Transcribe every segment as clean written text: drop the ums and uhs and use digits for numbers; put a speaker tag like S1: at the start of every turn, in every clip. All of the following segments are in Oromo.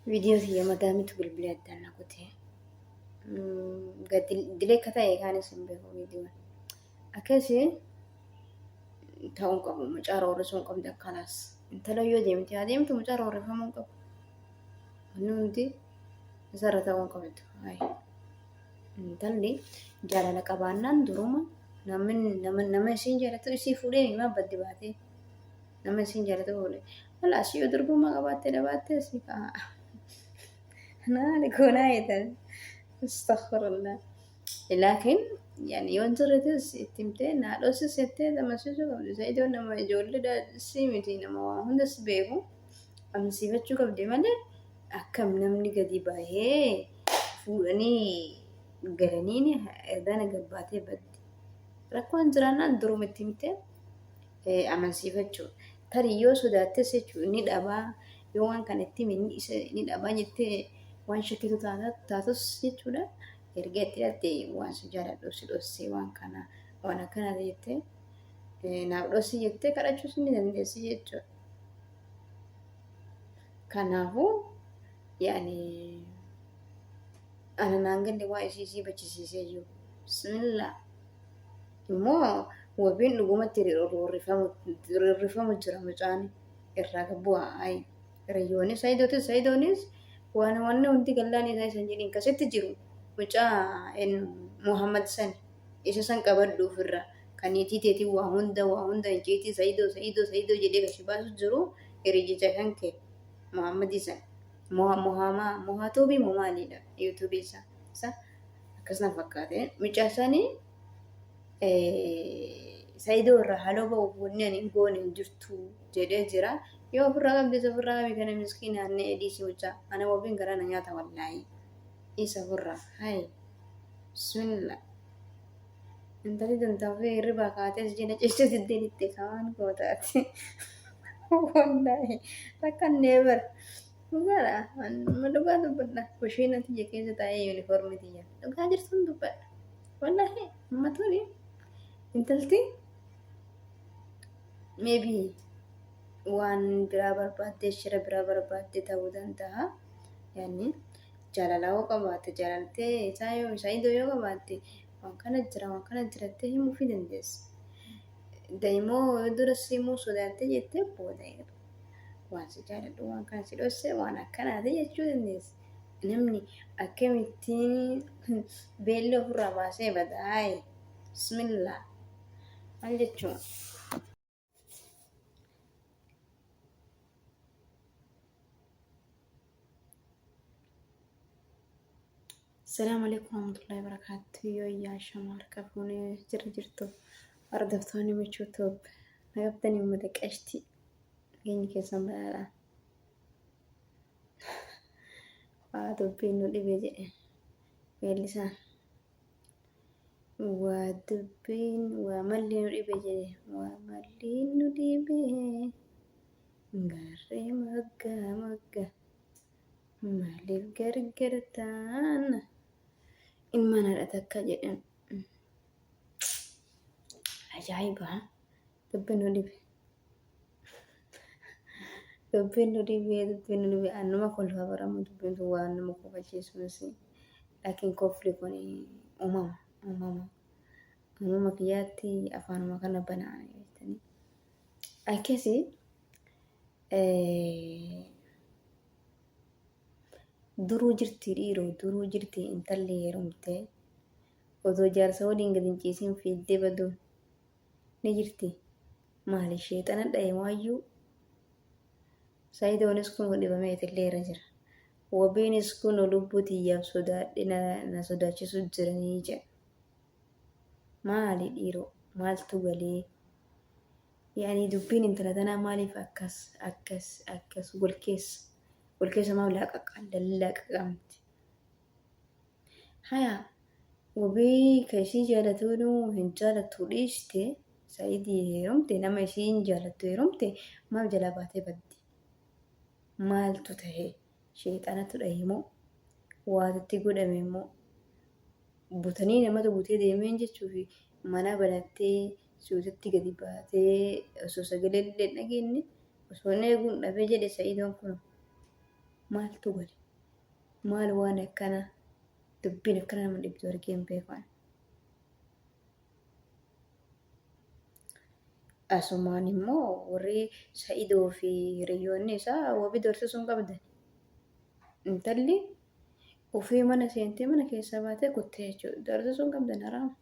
S1: Viidiyoo kiyya madaamitu bilbilee addaan na kutee. Gadi dilee akka ta'e kaanis hin beeku viidiyoon. Akkasii ta'uu hin qabu. Mucaa roorrisuu hin qabdu akkanaas. Intala yoo deemte haa deemtu mucaa roorrifamuu hin qabu. Wanni hundi isarra ta'uu hin qabdu. Intalli jaalala qabaannaan duruma namni nama nama isiin jaalatu isii fuudhee himaa baddi baatee nama isiin jaalatu fuudhee. Wala asii yoo durbummaa qabaattee dhabaattee asii ka'a. Naani goonaa jedhan. Astaghfirullah. Laakiin yani yoo hin jirretis itti himtee naa dhossis jettee amansiisuu qabdi. Sa'idoon nama ijoollee sii miti nama waa hundas beeku amansiifachuu qabdi malee akkam namni gadi bahee fuudhanii galaniin ergaana gabbaatee baddi. Rakkoon jiraannaan duruma itti himtee amansiifachuu. Tarii yoo sodaattes jechuun ni dhabaa yoo waan kana itti hime ni dhabaa jettee waan shakkitu taatus jechuudha. Erga itti hidhatte waan si jaaladhuuf si dhossee waan kana waan akkana jettee naaf dhossi jettee kadhachuus ni dandeessi jechuudha. Kanaafuu yaani ana naan galle waa isii isii bachisiisee jiru. Bismillah. Immoo wabiin dhugumatti roorrifamu jira mucaan irraa bu'aa ayi. Hiriyyoonis Saidootis Saidoonis waan wanni hundi gallaan isaa isan jedhin kasitti jiru mucaa Muhammad san isa san qabadhu ofirra kan niitii teetii waa hunda waa hunda icciitii Saidoo Saidoo Saidoo jedhee kasi baasu jiru hiriyyicha kan kee Muhammadii san Muhamaa Muhatuubii moo maaliidha yuutuubii isaa isa akkas na fakkaate mucaa sanii Saidoo irraa haloo ba'uuf wanni ani hin goone hin jirtu jedhee jira. Yoo ofirraa qabdes ofirraa qabi kana miskiina annee dhiisi mucaa. Ana wabiin garaa na nyaata wallaahi. Isa ofirraa. Hayi. Bismillah. Intalli dantaa ofii hirribaa kaatee si jala ciistee diddee diddee kaan gootaati. Wallaahi. Rakkannee bara. Dhugaadha. Amma dhugaa dubbadha. Kushiina tiyya keessa taa'ee yuunifoormii tiyya. Dhugaa jirtuun dubbadha. Wallaahi amma tuni intalti maybe waan biraa barbaaddee shira biraa barbaaddee ta'uu danda'a. Yaani jaalala yoo qabaatte jaalaltee isaa yoo isaa idoo yoo qabaatte waan kana jira waan kana jirattee himuufii dandeessa. Da'imoo yoo dura simuu sodaattee jettee booda waan si jaaladhu waan kana si dhosse waan akkanaati jechuu dandeessa. Namni akkamittiin beelli ofirraa baasee badaaye bismillah maal jechuun. Salaamu alaikum warahmatullahi wabarakatuh. Yoo yaa shamaar qabuun jira jirtu hordoftoonni michuu toob nagabtanii uummata qashtii nageenyi keessan badhaadha. Waa dubbiin nu dhibe jedhe weellisaan. Waa dubbiin waa malli nu dhibe jedhe waa malli nu dhibe garree moggaa moggaa maaliif gargar taana ilmaan haadha takka jedhan ajaa'iba dubbiin nu dhibe. Dubbiin nu dhibee dubbiin nu dhibee annuma kolfa baramu dubbiin tun waan nama kofalchiisuunis laakiin kofli kun uumama uumama uumama kiyyaatti afaanuma kana banaa jettanii akkasi duruu jirti dhiiroo duruu jirti intalli heerumtee odoo jaarsa waliin gad hin ciisin fiiddee baduun ni jirti maali sheexana dhaye waayyuu Saayidoonis kun dhibamee itillee irra jira. Wabiinis kun lubbuu tiyyaaf sodaadhe na sodaachisu jiranii jedha. Maali dhiiroo maaltu galee? Yaani dubbiin intala tanaa maaliif akkas akkas akkas wal keessa wal keessa maaf laaqaqa lallaaqaqamti? Haya wabii ka isii jaalatuunuu hin jaalattu dhiiste Sa'idii heerumte nama isii hin jaalattu heerumte maaf jalaa baatee baddi? Maaltu tahe? Sheexanatu dhahe moo? Waatu itti godhame moo? Butanii namatu butee deemeen jechuufi mana banattee Suutatti gadi baatee osoo sagalee illee hin dhageenye osoo hin eeguun dhabee jedhe Sa'idoon kun maaltu gale? Maal waan akkana dubbiin akkana nama dhibdu argee hin beeku ani. Asumaan immoo warri Sa'idoo fi hiriyoonni isaa wabii doorsisuu hin qabdan. Intalli ofii mana seentee mana keessaa baatee kuttee jechuudha. Doorsisuu hin qabdan haraama.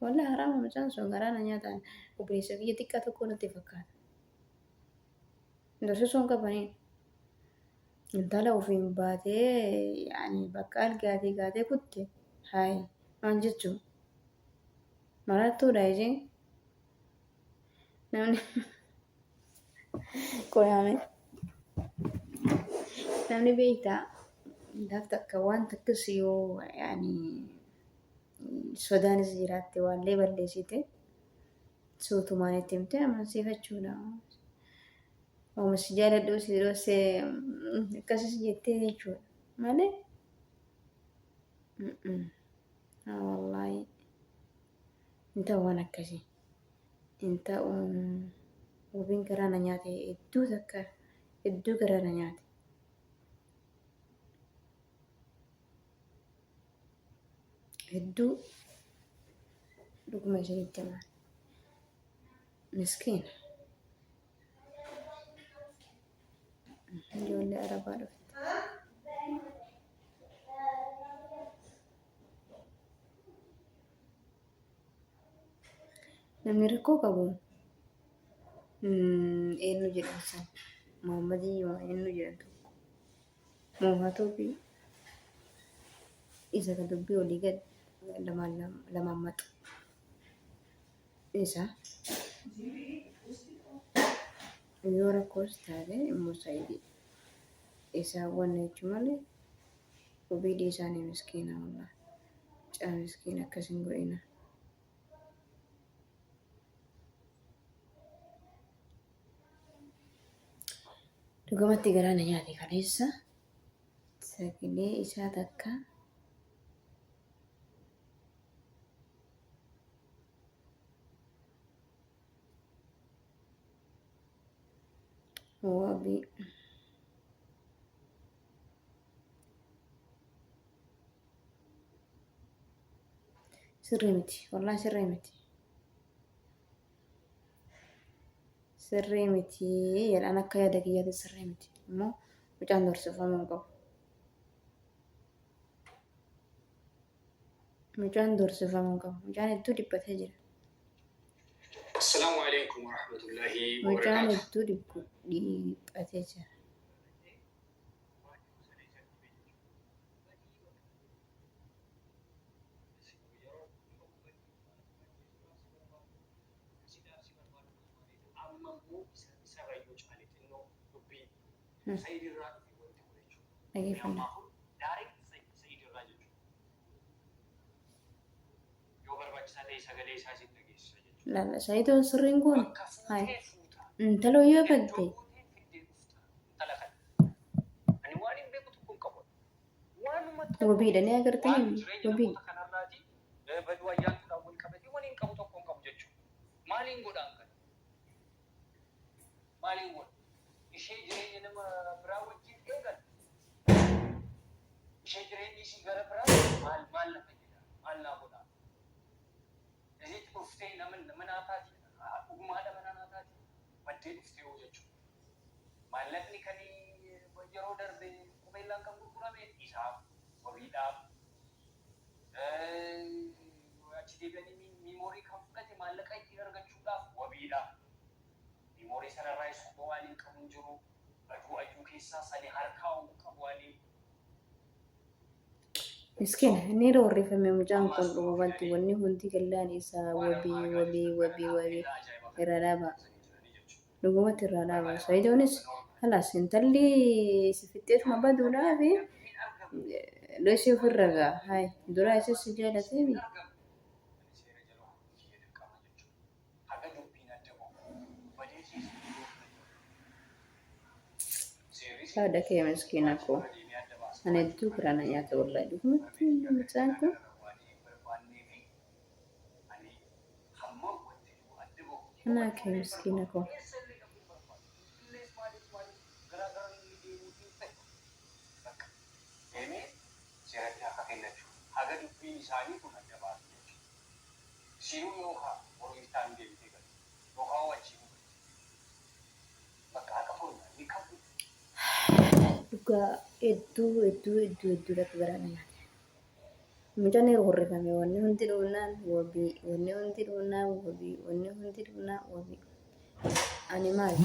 S1: Wallahi haraama mucaan sun garaa na nyaataan obboleessa kiyya xiqqaa tokko natti fakkaata. Doorsisuu hin qabanii. Intala ofiin baatee yaani bakka algaatii gaatee kutte hayi maal jechuu maraattuudha isheen namni qoyaame namni beektaa gaaf takka waan takkas yoo yaani sodaanis jiraatte waallee balleessite suutumaan itti himte amansiifachuudha. Ooma si jaaladhu si dhoosee akkasis jettee jechuudha malee. Wallaahi hin ta'u waan akkasii hin ta'u. Wabiin garaa na nyaate hedduu takka hedduu garaa na nyaate. Hedduu dhuguma isinitti himaa. Miskiina. Ijoollee Arabaa dhufte. Namni rakkoo qabu eenyu jedhan san Muhammadii eenyu jedhan tokko moohatuu fi isa ka dubbii olii gad lamaan lamaan maxu isa yoo rakkoos taate immoo saayidii isaa wanna jechuu malee wabii dhiisaanii miskiina wallah caa miskiina akkas hin godhina. Dhugumatti garaa na nyaate kaleessa sagalee isaa takka wabii sirrii miti wallahi sirrii miti sirrii miti jedhaan akka yaada kiyyaatti sirrii miti immoo mucaan dorsifamuu hin qabu. Mucaan dorsifamuu hin qabu. Mucaan hedduu dhiphatee jira.
S2: Assalaamu alaikum warahmatullahi
S1: Mucaan
S2: wabarakaatu.
S1: hedduu dhiphatee jira. Dhageeffannaa. Laala Saayidoo sirriin kun hayi intala yoo badde wabiidha ni agartanii wabii.
S2: Baduu ayyaantuudhaan wal qabatee waliin qabu tokko hin qabu jechuudha. Maaliin godhaan kana? Maaliin godha? Ishee jireenya nama biraa wajjin eegal. Ishee jireenyi isii gara biraa maal maal na fayyada? Maal naa godha? Isitti dhuftee nama nama naa taati? Dhuguma haadha manaa naa taati? Baddee dhuftee hoo jechuudha. Maallaqni kan yeroo darbe qubeellaan kan gurgurame isaaf wabiidhaaf achi deebi'anii miimoorii kan fudhate maallaqa ittiin argachuudhaaf wabiidha. Miimoorii sanarraayis quba waan hin qabu hin jiru. Baduu ayyuu keessaa sani harkaa hin qabu ani.
S1: Miskiina inni roorrifame mucaan kun dhugumatti wanni hundi gallaan isaa wabii wabii wabii wabii irra dhaaba. Dhugumatti irraa dhaaba. Sayidoonis halaas intalli si fixxeetuma baduudhaafi dhoysii ofirra gaa. Hayi duraa isis si jaalateemi. Haadha kee miskiina koo. Ani hedduu garaa na nyaata wallahi dhugumatti mucaan kun. Anaa kee miskiina koo.
S2: Eessa illee dhaquu hin barbaadu. Finfinnees maaliif maaliif garaa gara inni deemuutiin fedhu. Bakka deemee seeratti harka kennachuu. Haga dubbiin isaanii kun adda baatu jechuudha. Isinuu yookaan boru iftaan deebitee galti. Yookaan hoo achiinuu galti. Bakka harka fuudhan ni qabu.
S1: Dhugaa hedduu hedduu hedduu hedduu takka garaa na nyaate. Mucaan ni rurrifame wanni hundi dhumnaan wabii wanni hundi dhumnaan wabii wanni hundi dhumnaan wabii. Ani maal?